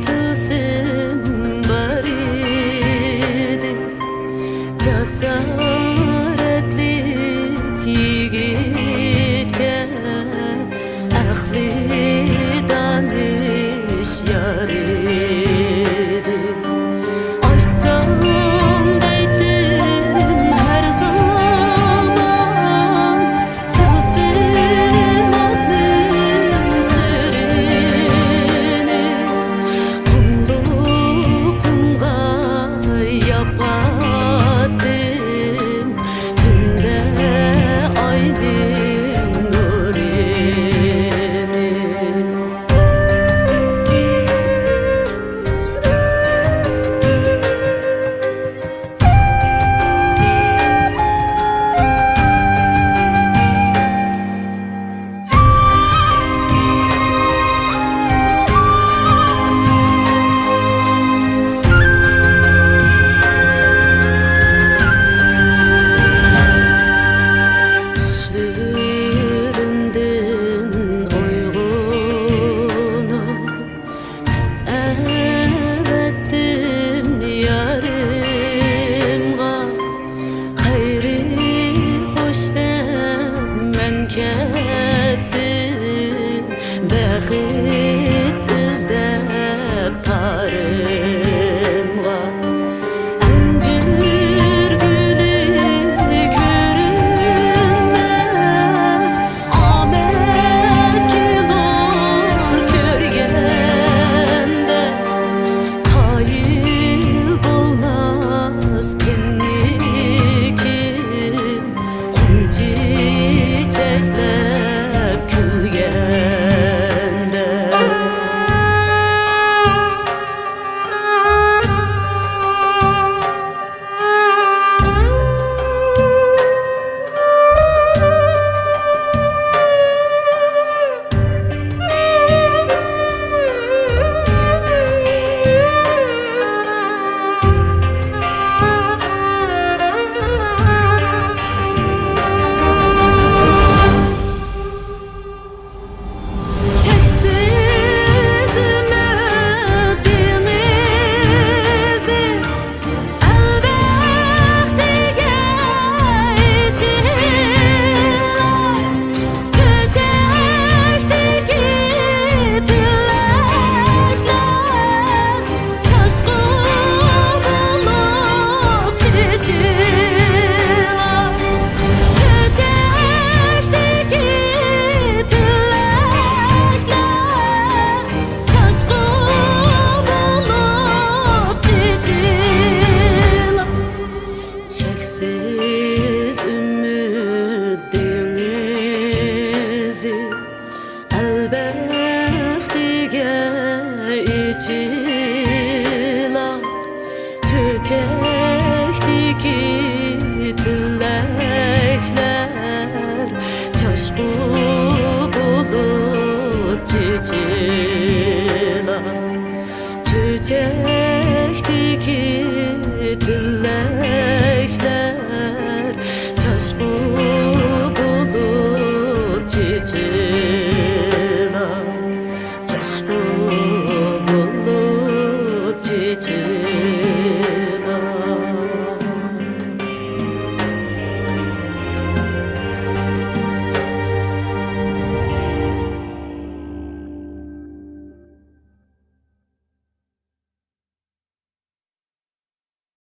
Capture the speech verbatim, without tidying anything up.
تىلسىم بار ئىدى، جاسارەتلىك يىگىتكە ئەقلى دانىش يار ئىدى. ئاچسام دەيتتىم ھەر زامان، تىلسىم ئاتنىڭ سىرىنى، قۇملۇقۇمغا ياپاتتىم تۈندە ئاينىڭ نۇرىنى. چۈشلىرىمدىن ئويغىنىپ، ئەۋەتتىم يارىمغا، خەيرى خوش دەپ مەن كەتتىم، بەخت ئىزدەپ تارىمغا. ئەنجۈر گۈلى كۆرۈنمەس، ئامەت كېلۇر كۆرگەندە، قايىل بولماس كىملىكىم، قۇم چېچەكلەپ كۈلگەندە. چەكسىز ئۈمىد دېڭىزى، ئەلۋەختىگە ئېچىلار، چۆچەكتىكى تىلەكلەر، چاشقۇ بولۇپ چېچىلار، چۆچەكتىكى تىلەكلەر، چاشقۇ بولۇپ چېچىلار. چەكسىز ئۈمىد دېڭىزى، ئەلۋەختىگە ئېچىلار، چۆچەكتىكى تىلەكلەر، چاشقۇ بولۇپ چېچىلار، چۆچەكتىكى